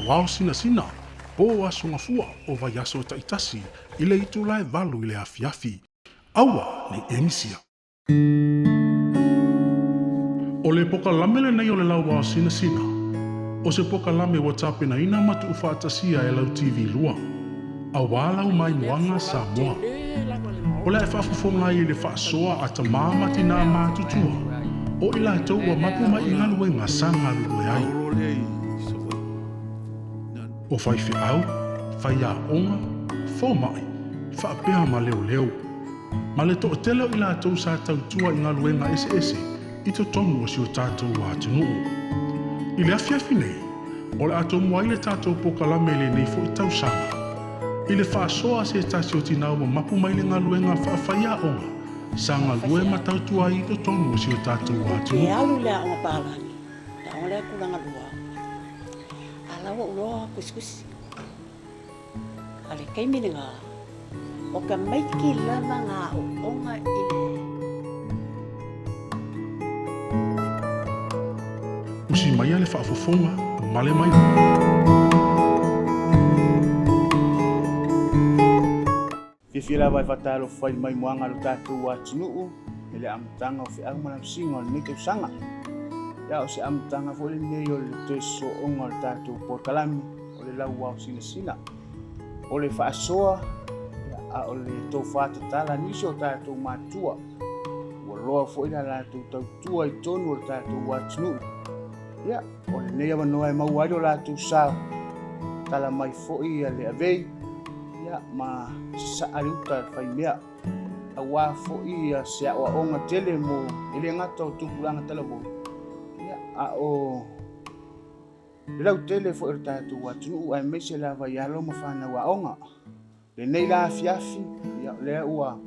Lauao Sinasina, po o Aso Gafua o vaiaso taitasi i le itula e 8 i le afiafi. Aua ne i e misia. O le pokalame lenei o le Lauao Sinasina, o se pokalame ua tapenaina ma tuufaatasia e lau TV 2, auā lau maimoaga Samoa. O le a e faafofoga ai i le faasoa a tamā ma tinā matutua, o i latou ua mapu mai i galuega sa galulue ai. O faifeau, faiaoga, fomai, faapea ma leoleo. Ma le toatele o i latou sa tautua i galuega eseese i totonu o si o tatou atunuu. I le afiafi nei, o le a tomua ai le tatou pokalame i lenei foi tausaga, i le faasoa a se tasi o tinā ua mapu mai le galuega faafaiaoga sa galue ma tautua ai i totonu o si o tatou atunuu. Ke alu i le aoga palagi, le aoga lea tulaga lua, a la ua ou loa kusikusi. A le taimi lena, o tamaiti lava na aooga i le. Usi maia le faafofoga ma le mai. Fiafia lava e faatalofa i le maimoaga a lo tatou atunuu i le amataga o feau ma lausiga o lenei tausaga. Ia, o se amataga foi lenei o le toe sosooga o le tatou polokalame o le lauao sinasina. O le faasoa, ia, a o le tofa tatala nisi o tatou matua ua loa foi la latou tautua i totonu o le tatou atunuu. Ia, o lenei avanoa e maua ai lo latou sao, tala mai foi ia le avei, ia, ma sasaa le uta le faimea, aua foi ia se aoaoga tele mo e le gata o tupulaga talavou, ia, a o le lautele foi o le tatou atunuu, aemaise lava i alo ma fanau aoga. Lenei la afiafi, ia, o lea ua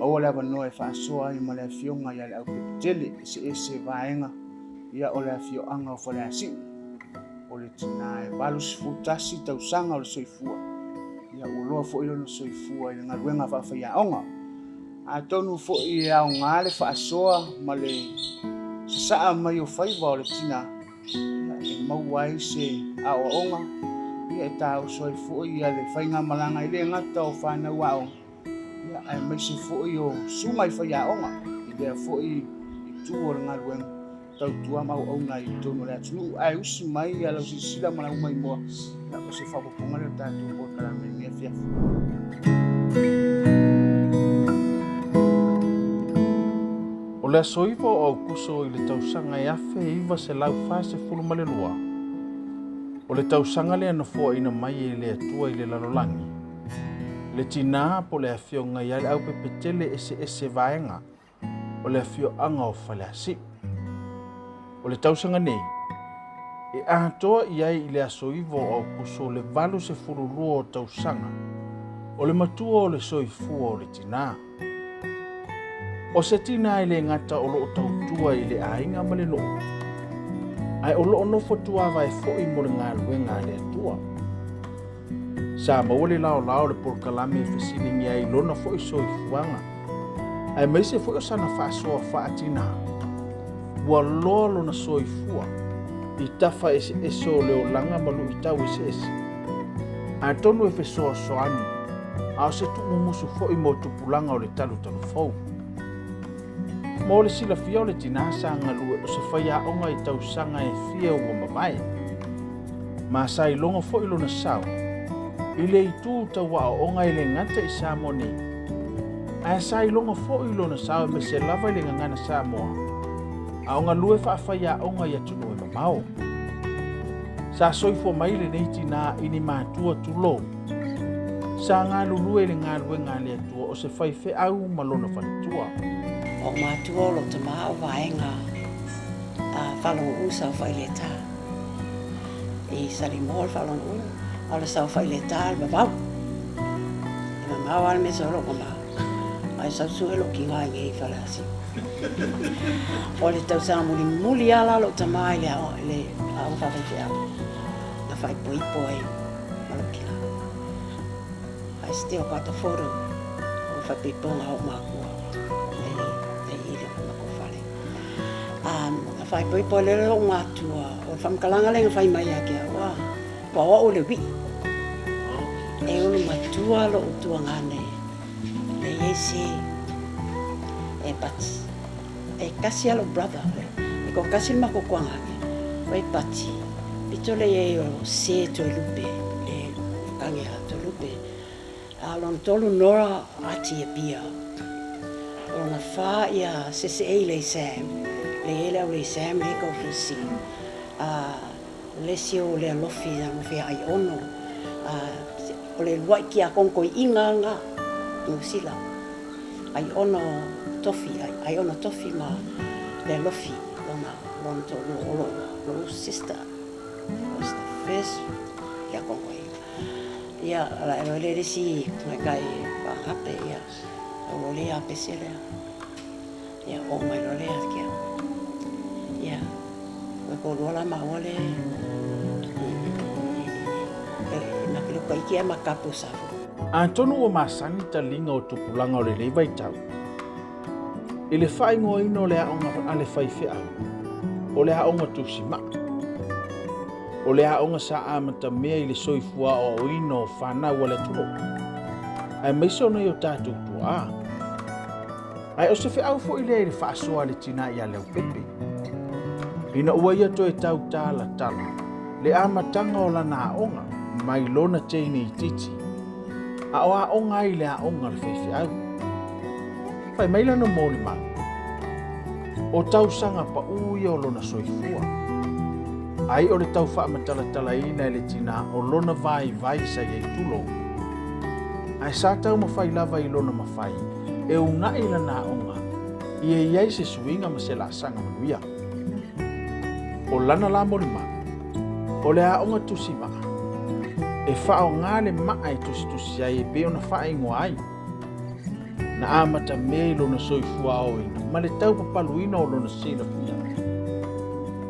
maua le avanoa e faasoa ai ma le afioga ia Leaupepetele, eseese vaega, ia, o le afioaga o Faleasiu. O le tina e 81 tausaga o le soifua, ia, ua loa foi lona soifua i le galuega faafaiaoga. Atonu foi e aoga le faasoa ma le sasaa mai o faiva o le tina, ia, e maua ai se aoaoga, ia, e taoso ai foi ia le faigamalaga e le gata o fanau aoga, ia, aemaise foi o susuga i faiaoga i lea foi itu o le galuega tautua ma auauna i totonu o le atunuu. Ae usi mai ia lau silasila ma lau maimoa, ia, o se faaopoopoga lea o le tatou polokalame i lenei afiafi. O le aso 9 o Aokuso i le tausaga e 1942, o le tausaga lea na foaina mai e le Atua i le lalolagi, le tinā po o le afioga ia Leaupepetele eseese vaega o le afioaga o Faleasiu. O le tausaga nei, e atoa i ai i le aso 9 o Aokuso le 82 o tausaga o le matua o le soifua o le tinā. O se tinā e le gata o lo o tautua i le aiga ma le nuu, ae o lo o nofo tuavae foi mo le galuega a le Atua. Sa maua le laolao o le polokalame e fesiligia ai lona foi soifuaga, aemaise foi o sana faasoa faatinā. Ua loa lona soifua i tafa eseese o le olaga ma luitau eseese. Atonu e fesoasoani, a o se tuumumusu foi mo tupulaga o le talutalu fou. Mo le silafia o le tinā sa galue o se faiaoga i tausaga e fia ua mavae, ma sa iloga foi lona sao i le itu tauaoaoga e le gata i Samoa nei, ae sa iloga foi lona sao aemaise lava i le gagana Samoa, a o galue faafaiaoga i atunuu e mamao. Sa soifua mai lenei tinā i ni matua tulou. Sa galulue i le galuega a le Atua o se faifeau ma lona faletua. O matua o lo tama o vaega a Falogo'u saofai le ta. I Salimoa le Falogo'u, a o le saofai le ta le vavau. E mamao a le mea sa o lou tama, ae sau sue lou tiga i nei i Faleasiu. O le tausaga mulimuli a la lou tama i le aoga faafaifeau na faaipoipo ai ma lou tiga. I still got the photo o le faaipoipoga o ou makua e i le matou fale. Na faaipoipo ai lea lou matua, o le faamatalaga lea na fai mai ia te au, A o au o le uiʻi. E ulu matua loʻu tuagane le i ai se e but e kasi a loʻu brother e toatasi le matou tuagane oi Pati pito le i ai o se Toelupe le kage a Toelupe a lona tolu Nora Ati Apia o lona fa ia Seseei Lei Sam le i ai le au Lei Sam le Kaufusi a O le isi o le alofi na nofo ia Aiono, a o le luaʻi kiakono toeʻina lena i Niu Sila, Aiono Tofi, Aiono Tofi ma le alofi lona lona toalua o loʻu loʻu sister was the first kiakono toeaina. Ia la e loe le isi tamaitai faagape ia o lo lea pese lea. Ia, oo mai loa lea ia te au. Ia, ua toalua la maua le ma ke ike ma kapu safu. Atonu ua masani taliga o tupulaga o lenei vaitau i le faaigoaina o le aoga a le faifeau, o le aoga tusimaa. O le aoga sa amatamea i le soifua aoaoina o fanau a le atunuu, aemaise o nai o tatou tuaa. Ae o se feau foi lea i le faasoa a le tinā ia Leaupepe, ina ua ia toe tau talatala le amataga o lana aoga mai lona teine itiiti, a o aoga ai le aoga a le faifeau. Fai mai lana molimau, o tausaga paʻū ia o lona soifua, ai o le tau faamatalatalaina e le tinā o lona vaivai sa i ai tulou, ae sa taumafai lava i lona mafai e unaʻi lana aoga ia i ai se suiga ma se laasaga manuia. O lana la molimau, o le aoga tusi maa, e faaaoga le maa e tusitusi ai e pei ona faaigoa ai. Na amata mea i lona soifua aoina ma le taupapaluina o lona silafia.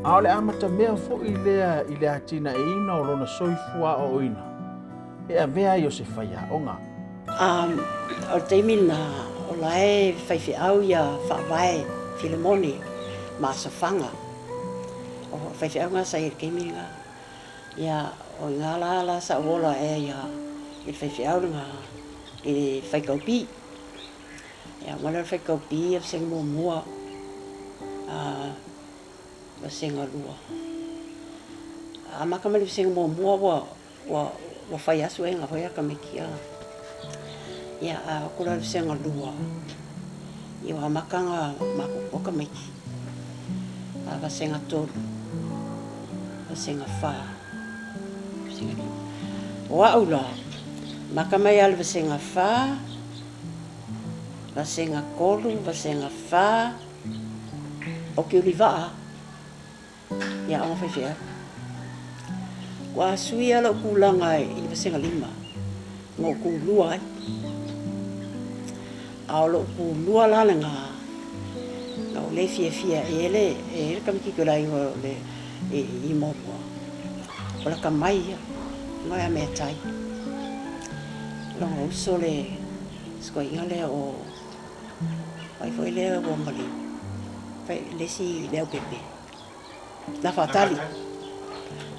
A o le amata mea foi lea i le atinaeina o lona soifua aoaoina e avea ai o se faiaoga. O le taimi lena, o la e faifeau ia Faavae Filemoni ma Sofaga. O faifeau na sa i ai i le taimi lena. Ia, o i ina la la sa ou ola ea ia i le faifeau lena i le faitau pi. Ia, uma lea o le faitau pi ia vasega muamua, vasega lua. Amata mai le vasega muamua ua Ua ua fai lava suega foi a tamaiti a. Ia a oo atu la i le vasega lua, ia ua amata ona matutua tamaiti. A vasega tolu, vasega fa, vasega lima. O au la, amata mai lava i le vasega fa, vasega tolu, vasega fa, ou te ulivaa. Ia aoga faifeau. Ua suia lou tulaga i le vasega lima na ou kulua ai. A o lou kulua la lena, na ou le fiafia e i ai le, e i ai le tamaititi o le aiga o le i Moamoa, o lata mai ia, igoa ia Meatai. Lona uso le sikoiga lea o ai foi lea ua maliu, le isi Leaupepe. Nafatali.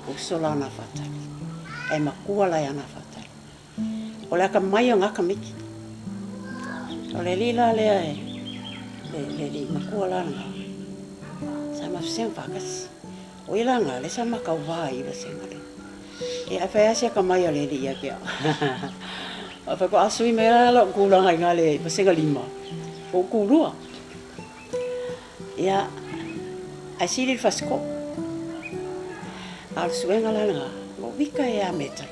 Uso la o Nafatali. E matua la ia Nafatali. O le akamai o ngā tamaiti. O le alii la lea e, le, le alii matua la lena. Sa mafesega faatasi. O ia la lena, lea sa ma tauva ai i vasega lea. E ae fai lava si akamai o le alii ia te au. Ae fai atu, a sui mai la lou tulaga i ina le vasega lima, ua ou tulua. Ia, ae sili le fasiko. A o le suega la lena, ua wika e a metai.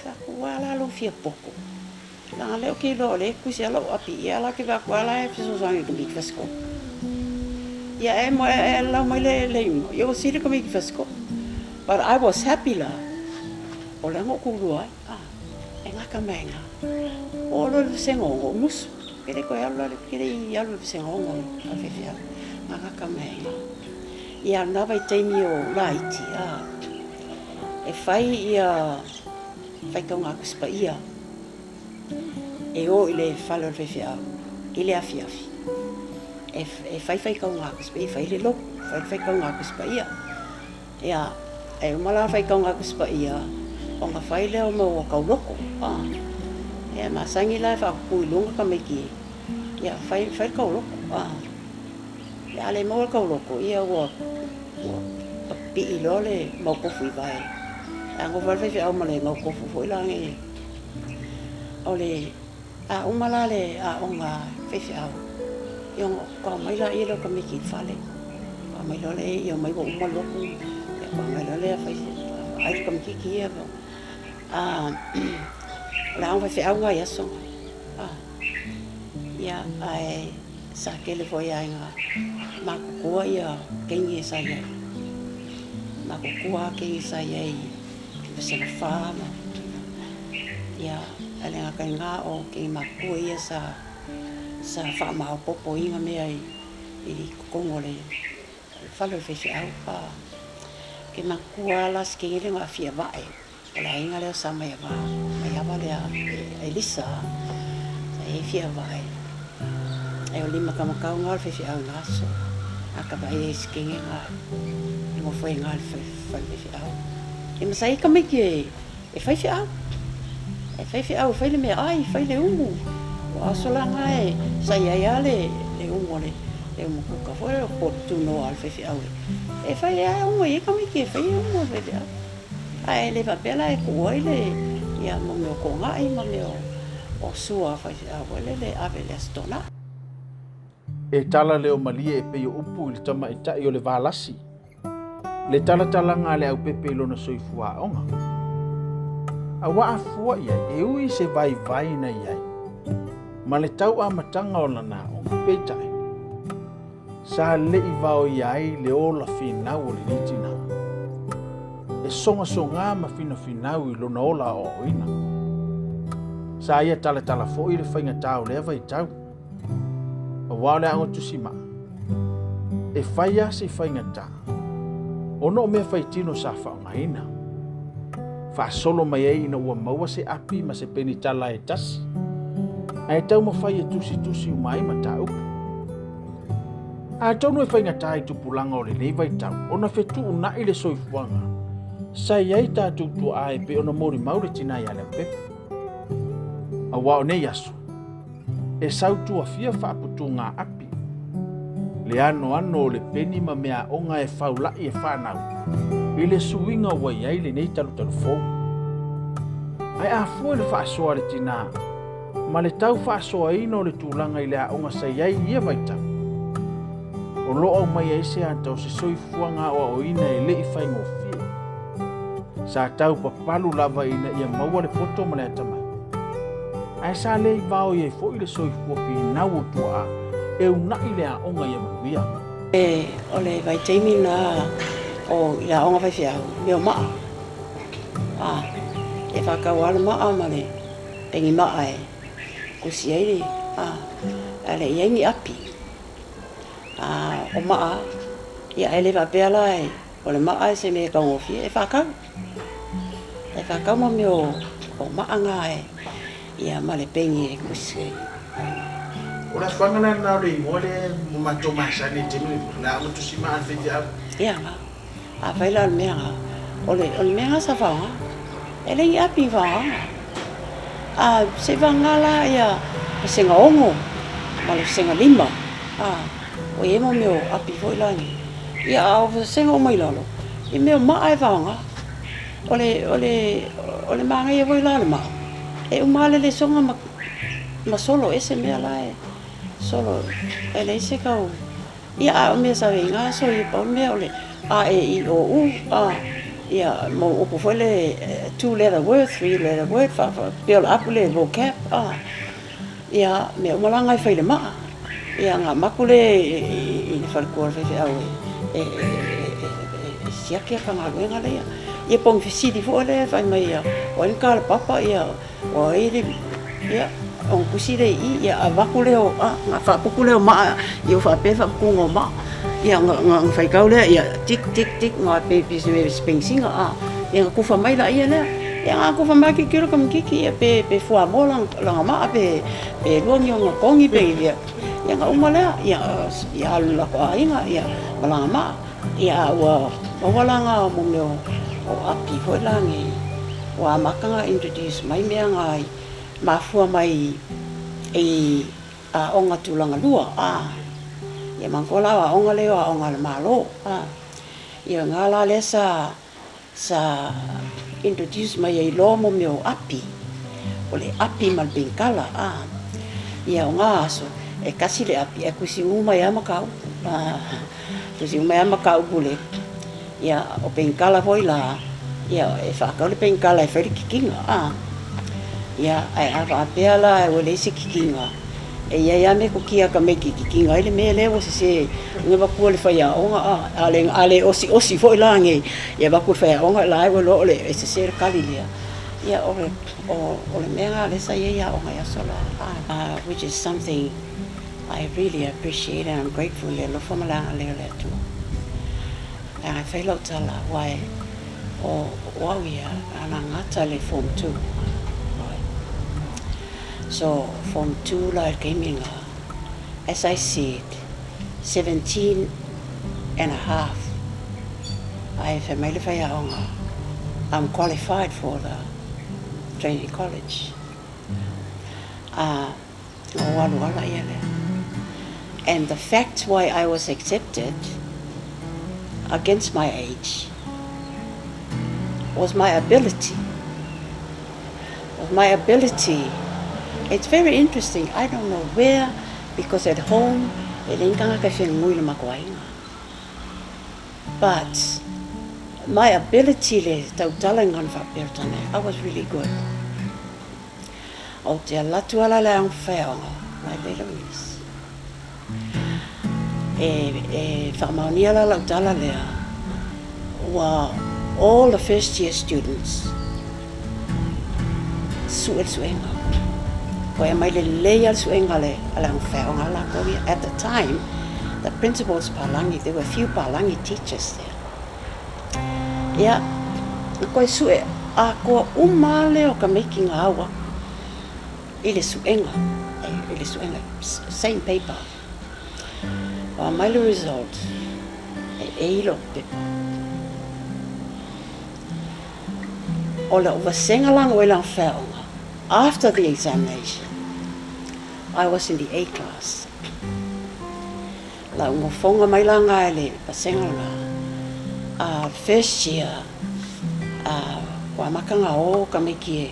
Fai atu, ua la lou fia poto. Leaga lea ou te iloa o lea e tuisi lava lou api, ia la ou te vaai atu lava la e fesoasoani i le tamaiti fasiko. Ia e e lau mai le le iuga, ia ua sili le tamaiti fasiko. But I was happy la, o lea na ou kulua ai, ah, e gata mai ai i ina. Oo loa i le vasega ono, ou musu. Ke le toe alu la, ke le i alu i le vasega ono a le faifeau, na gata mai ai i ina. Ia, lena vaitaimi o laiti, ah, e fai ia faitauga Tusi Paia e o i le fale o le faifeau i le afiafi. E fai faitauga Tusi Paia, fai le lotu, fai le faitauga Tusi Paia. Ia, Ae uma la faitauga a Tusi Paia, ona fai lea o mau tauloko. Ia e masani la e faapupu i luga tamaiti, ia fai le tauloko. Ia a le maua le tauloko, ia ua pipii loa le mautofu i vae. Ae nofo lava le faifeau ma le mautofu foi la nei. O le a uma la le aoga a faifeau, ia ona faatoa omai lea o tamaiti i le fale. Faatoa omai loa lea, ia omai ua uma lotu, ia faatoa omai loa lea fai se, vaai le tamaititi ia. O le aoga faifeau lena i aso na. Ia, ae sa tele foi lava ina matutua teine sa i ai. Matutua lava teine sa i ai i Vasega 4 ma, ia, ae le gata i lena o teine matutua ia sa faamaopoopoina mea i totonu o le fale o le faifeau. Ou te manatua lava la se teine lea na aafia vae. O le aiga lea o Sa Maiava, Maiava lea Elisa, sa i ai Fiavae. Ae o le limatamatau lena o le faifeau i na aso. A ta vaai ai i si teine lena e nofo ai i ina i le fale faifeau. Ia ma sa i ai tamaiti e fai feau. E fai feau e fai le meaai, fai le umu. O aso la na e sa i ai lava le umu a le umu kuka foi lea po o le tunoa a le faifeau e fai ai aoga i ai tamaiti e fai umu a le faifeau. Ae le faapea la e tuu ai le ia mo mea o togai ma mea o sua a faifeau foi lele e ave i le Aso Toonai. E tala leo malie e pei o upu i le tamaitai o le Valasi, le talatalaga a le aupepe i lona soifua aoga. A ua afua i ai, e ui i se vaivai na i ai, ma le tau amataga o lana aoga, peitai, Sa leʻi vaoia ai le ola finau o lenei tinā, e sogasogā ma finafinau i lona ola aoaoina. Sa ia talatala foi le faigatā o lea vaitau, auā o le aoga tusimaa, e fai a se faigatā, ona o mea faitino sa faaaogaina. Faasolo mai ai ina ua maua se api ma se penitala e tasi, ae taumafai e tusitusi uma ai mataupu. Atonu e faigata i tupulaga o lenei vaitau ona fetuunai le soifuaga sa i ai tatou tuaa e pei ona molimau le tina ia Leaupepe. Auā o nei aso, e sau tuafia faaputuga api, le anoano o le peni ma meaaoga e faula'i e fanau i le suiga ua i ai lenei talutalu fou. Ae a fua i le faasoa a le tina, ma le tau faasoaina o le tulaga i le aoga sa i ai i ia vaitau. O lo o aumai ai se ata o se soifuaga aoaoina e le i faigofie. Sa tau papalu lava ina ia maua le poto ma le atamai. Ae sa le i vaoi ai foi le soifua finau o tuaa e unaʻi le aoga ia manuia. O le vaitaimi lena o i le aoga faifeau, mea o maa. E faatau lava le maa ma le peni maa e kusi ai le a, ae le i ai ni api. A o maa, ia e le faapea la e, o le maa e se mea e taugofie, e faatau. E faatau ma mea o maa na e, ia ma le peni e kusi ai. O le asoaga la lena o le igoa lea ua matou masani i le taimi lenei, o le aoga tusi maa a le faifeau. Ia, Afai la o le mea lena, o le mea lena sa faaaoga. E le i api i faaaogaga. A seivaga la ia vasega 6 ma le vasega 5, a, ua i ai mo mea o api foi la nei. Ia a o vasega uma i lalo, i mea o maa e faaaoga. O le, o le, o le manaia foi la o le maa, e uma lava le lesona ma, ma solo ese mea la e solo, e leai se tau. Ia, a o mea sa i ai na aso, ia pau le mea o le a, e, i, o, u, a, ia, ma upu foi le two letter word, three letter word, pei o le apu le vocab, a, ia, mea uma la na e fai i le maa. Ia, na maku le i le faletua o le faifeau e siaki ata galuega lea. Ia po o ni fesili foi lea e fai mai ia, o ai le kalapapa, ia, O ai le, ia, ona tusi lea i i, ia avatu lea o, a, ona faaputu lea o maa, ia ua faapea le faaputuga o maa. Ia, ona faitau lea, ia, tik, tik, tik, ona pe se mea se penisina, a, ia ona tufa mai laia lea. Ia na tufa mai tilotilo le tamaititi, ia pe fuamoa lana maa pe lua ni ona kogi pe, ia, ia ona uma lea, ia, ia alu i le latou aiga, ia, ma lana maa. Ia, a ua maua la na mo mea o O api foi la nge ua amata na introduce mai mea nga i mafua mai i aoga tulaga lua a. Ia manatua la o aoga lea o aoga a le Malo a. Ia o nga la lea sa sa introduce mai ai loa mo mea o api, o le api ma le penkala a. Ia o nga aso e kasi le api ae tusi uma ai lava mataupu a, tusi uma ai lava mataupu le ia o penkala foi la ia e faatau le penkala e fai le tikiga a. Ia ae a faapea la ua leai se tikiga, E i ai lava metotia a tamaiti e kikina ai le mea lea ua sese ona avatua i le faiaoga a, a le osi'osi foi la nei e avatu i le faiaoga la e ua iloa o le e sese le kali lea. Ia o le o le mea lena lea sa i ai aoga i aso la a, which is something I really appreciate and I'm grateful i le alofa ma le agalelei o le Atua. Leaga e fai lau tala aua e o o au ia na gata le form 2. So form 2 la i le taimi lena, as I said, 17 and a half, ae fai mai le faiaoga, I'm qualified for the training college. A na ou alu ala ia lea. And the fact why I was accepted against my age was my ability. Was my ability. It's very interesting. I don't know where, because at home, e leai ni tagata e feagagui i le matou aiga. But my ability le tautala i ngana faa-Peretane, I was really good. Ou te alu atu ala le aoga whaiaoga, mai lele o nisi. E, e whakamaonia la lau tala lea, ua all the first year students sue le suega. Koe aumai lelei lava le suega a le aoga whaiaoga a latou ia. At the time, the principal was Palangi, there were few Palangi teachers there. Ia, na koe sue atoa uma lava lea o tamaiti na au aku i le suega, i le suega, same paper. Ua aumai le result, e A lou pepa. O lau vasega la na ua i lana feaoga, after the examination, I was in the A class. Lau nofoga mai la nga e le vasega lena, a first year a ua amata nga o tamaiti e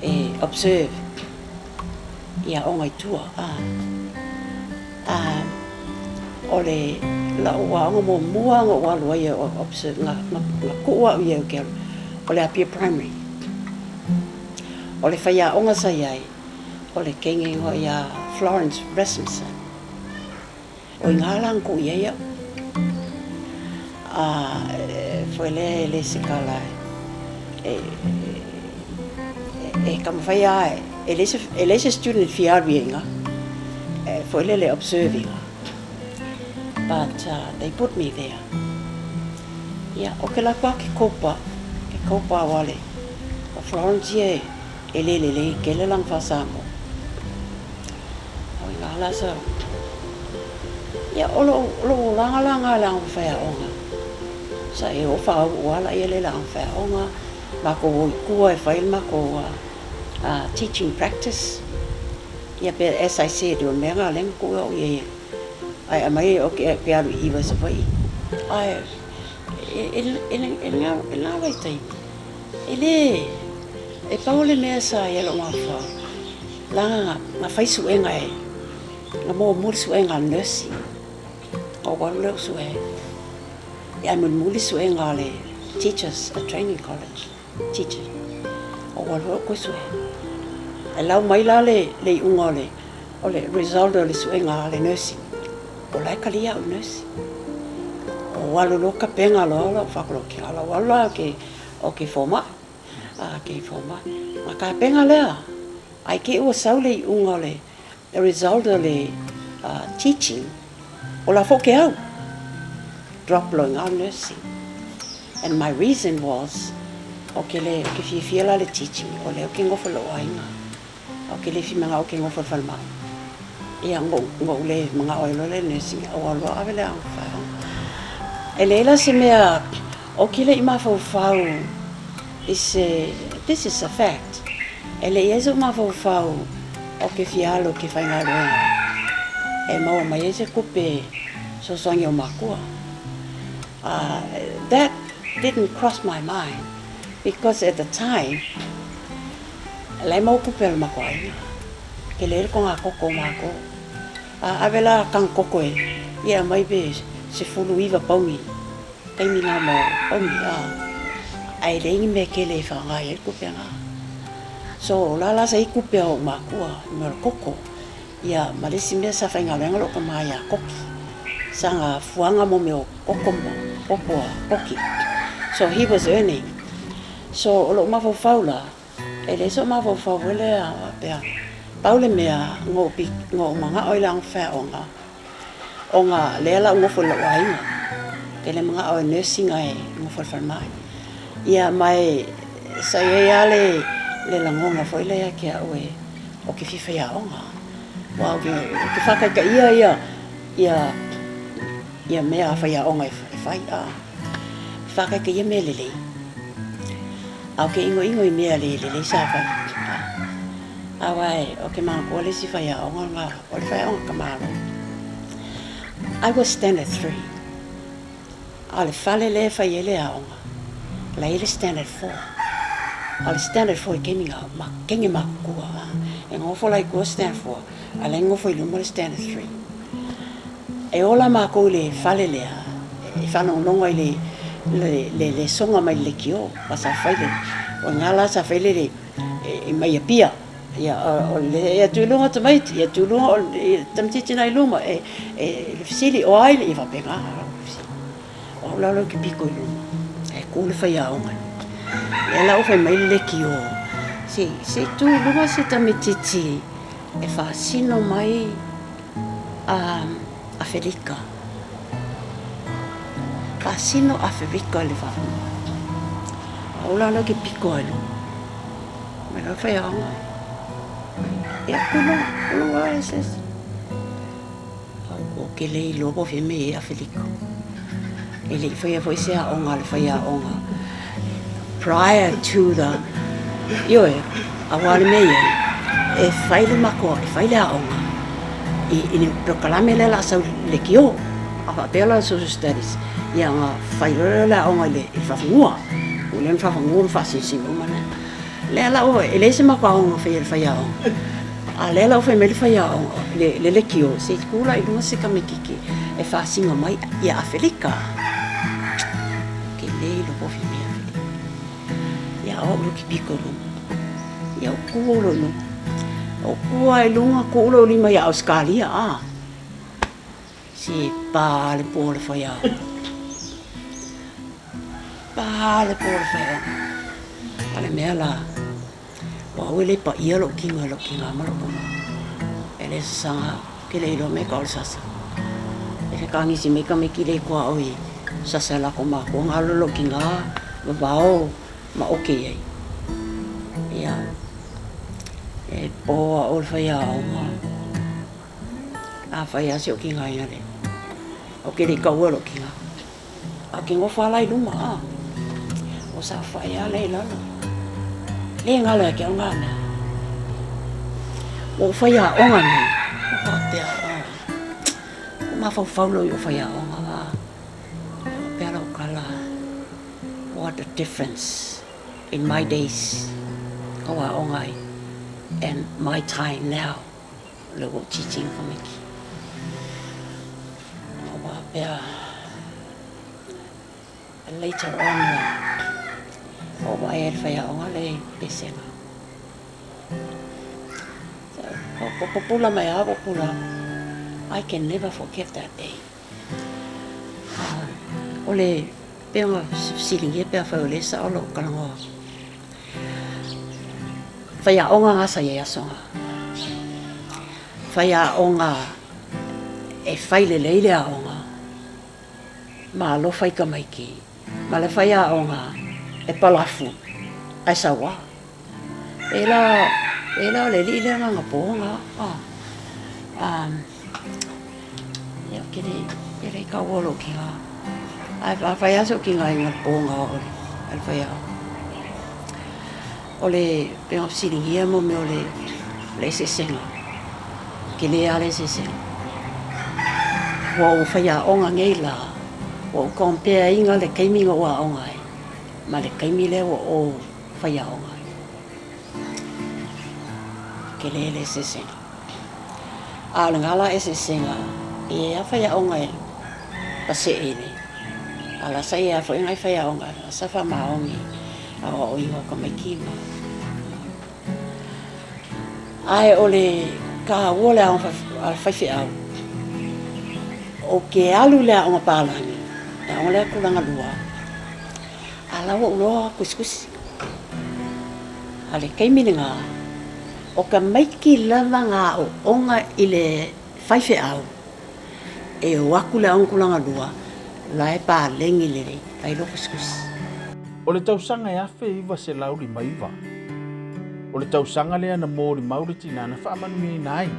e observe i aoga i tua a a o le la'u aoga muamua na ou alu ai e observe na na tuu a'u i ai ou te alu o le Apia Primary. O le faiaoga sa i ai o le teine igoa ia Florence Rasmussen. O i ngā la na tuu i ai a'u. A foi lea e le se kala e e taumafai lava e leai se e leai se student e fia alu i ai i ina foi lele observe ina but they put me there. Ia o ke laku lava ke kopa ke kopa aua le o Florence ia e le lelei tele lana faa-Samoa. O i ina la sa Ia, o lou, o lou olaga la lena i le aoga faiaoga. Sa e oo faauu lava laia lea i le aoga faiaoga, matou o i tua e fai le matou teaching practice. Ia pe as I said, o le mea lena o lea na tuu au i ai ae aumai ou te alu i Hiva i Savaii. Ae i lena vaitaimi, e le, e pau le mea sa i ai lou mafaufau, leaga na fai suega e Na muamua le suega a le nursing, ona ou alu lea ou sue ai. Ae mulimuli suega a le teachers a training college, teacher. Ou alu lea ou toe sue. Ae lau mai la le iuga o le, o le result o le suega a le nursing, o la e talia au i le nursing. Ou alu loa tapena loa lau fakolokela, ou alu la ou te fomai, ou te fomai. Na tapena lea, ae te i ua sau le iuga o le The result o le teaching, o la foi ke au, drop loa i ina le nursing. And my reason was, o ke le, o ke fiafia la le teaching, o lea ou ke nofo i lou aiga, ou ke le fia manao ou ke nofo i le falemai. Ia, na ou le manao ai loa lea i le nursing, ou alu loa ave le aoga faaaoga. E leai la se mea Ou te le i mafaufau i se, this is a fact, e le i ai sou mafaufau ou te fia alu ou te faigaluega e maua mai ai se tupe fesoasoani i ou makua. That didn't cross my mind because at the time, la e maua tupe a le matou aiga, tele ai le togatogo o matou. A ave la tanu koko e ia aumai pe 19 pauni taimi na mo pauni a ae leai ni mea tele e faaaoga ai le tupe na. So o la la sa i ai tupe a ou matua i mea o le koko ia ma le isi mea sa faigaluega lou tama ia Koki sa na fuaga mo mea o koko ma popo a Koki so he was earning so o lou mafaufau la E leai sou mafaufau foi lea faapea, pau le mea na ou manao ai le ago faiaoga, ona lea la ou nofo i lou aiga, ou te le manao e nursing ae nofo i le falemai. Ia ma e sa i ai lava le lagona foi lea ia te au e ou te fia faiaoga, aua ou te faataitaia ia mea a faiaoga e fai, a faataitaia mea lelei. A ou te inoino i mea le lelei sa fai. Aua ou te manatua le isi faiaoga lena, o le faiaoga tamaloa. I was standard 3. A o le fale lea e fai ai le aoga, la e i ai le standard 4. A o le standard 4 i taimi na, ma teine matutua. E nofo la i tua le standard 4, a o la e nofo i luma le standard 3. E ola makou i le fale lea e faalogologo ai i le lesoga mai le leitio aua sa fai le, o i ina la sa fai le mai Apia. Ia o le tu i luga tamaiti, ia tu i luga le tamaitiiti la i luma e le fesili o ai, ia faapena. O au la ou te pito i luma ae tu le faiaoga. Lea la ua fai mai le leitio, se i tu i luga se tamaitiiti e faasino mai Aferika. Faasino Aferika i le faafofoga. O au la lea ou te pito ai loa. Mai loa le faiaoga. Ia, tu i luga, tu i luga oe se isi. Ou te le iloa po o fea mea e i ai Aferika. E le i faia foi se aoga a le faiaoga prior to the, ioe, aua o le mea e i ai, e fai le matou, e fai le aoga i le polokalame lea o le a sau i le leitio. A faapea la o le Social Studies, ia ona fai loa lea o le aoga i le faafanua. Ua leva ona faafanua ma faasinosino uma lea. Lea la ua, e leai se matou aoga na faia e le faiaoga, a o lea la ua fai mai le faiaoga, le leitio, se i tu la i luga se tamaitiiti e faasino mai ia Afelika. Ou te le iloa po o fea mea Afelika. Ia, o au lea ou te pito i luga. Ia, ou tu loa i luga. Ou tu lava i luga, tuu lou lima ia Ausetalia, a. Se pa le po o le faiaoga. Pa le po o le faiaoga. A o le mea la, o au e le paia lou tino e lou tina ma lou tama. E le sasaga au, ou te le iloa mea e tau o le sasa. E fekagisi mai tamaiti le tuaoi sasa e latou matua ona alu lou tina vavao ma oke i ai. Ia, e po au o le faiaoga. Afai lava si ou tiga ia le, ou te le i taua i lou tiga. Ae ou te nofo lava la i luma, a, o saofai lava la i lalo. Le galo ia te au na mea. Ua ou faiaoga nei, ua faapea, oh, ua mafaufau loa i ou faiaoga, a, faapea lau tala, what a difference in my days, kau aoga ai, and my time now. Lea ua ou teaching tamaiti. Ua faapea later on la, ua ou vaai ai i le faiaoga lea i Pesega. Ua pupula mai lava, pupula atu. I can never forget that day. O le pei ona fesiligia pe afai o lea e sao lou talanoa atu. Faiaoga na sa i ai aso na. Faiaoga e fai lelei le aoga ma alofa i tamaiti ma le faiaoga e palafu ae sauā. Pēlā, pēlā o le alii lea na anapo na, a. Ia, ke le, ke le i kaua lou ki ngā. Ae afai lava sou tigaina i le po na oo i le faiaoga. O le pei ona fesiligia mo mea o le eseesega, tele lava le eseesega. Ua ou faiaoga nei la, ua ou compare ina le taimi na ou aoga ai ma le taimi lea ua ou faiaoga ai. Tele le eseesega. A o lena la eseesega, e i ai lava faiaoga e pasee i le, a o la sa i ai lava foi nai faiaoga sa faamaoni i aoaoina o tamaiti ma. Ae o le taua o le aoga a le faifeau, ou te alu i le aoga palagi, le aoga lea tulagalua, a o la ua ou iloa tusitusi. A o le taimi lena, O tamaiti lava na aooga i le faifeau e o atu i le aoga tulagalua la e paleni lelei, la e iloa tusitusi. O le tausaga e 1959, o le tausaga lea na molimau le tinā na faamanuiaina ai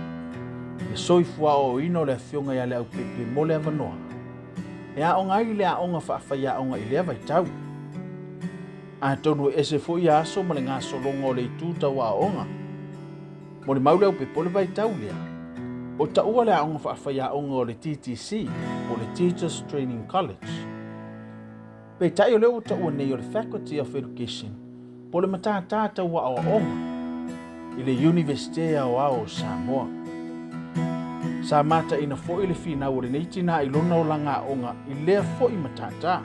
le soifua aoaoina o le Afioga ia Leaupepe mo le avanoa e aoga ai i le aoga faafaiaoga i lea vaitau. Atonu e ese foi ia aso ma le gasologa o le itu tau aoaoga. Molimau le aupepa o le vaitau lea, o taua le aoga faafaiaoga o le TTC po o le Teachers Training College. Peitai o lea ua taua nei o le Faculty of Education po o le matata tau aoaoga i le Iunivesite Aoao o Samoa. Sa mataina foi le finau o lenei tina i lona olaga aoga i lea foi matata.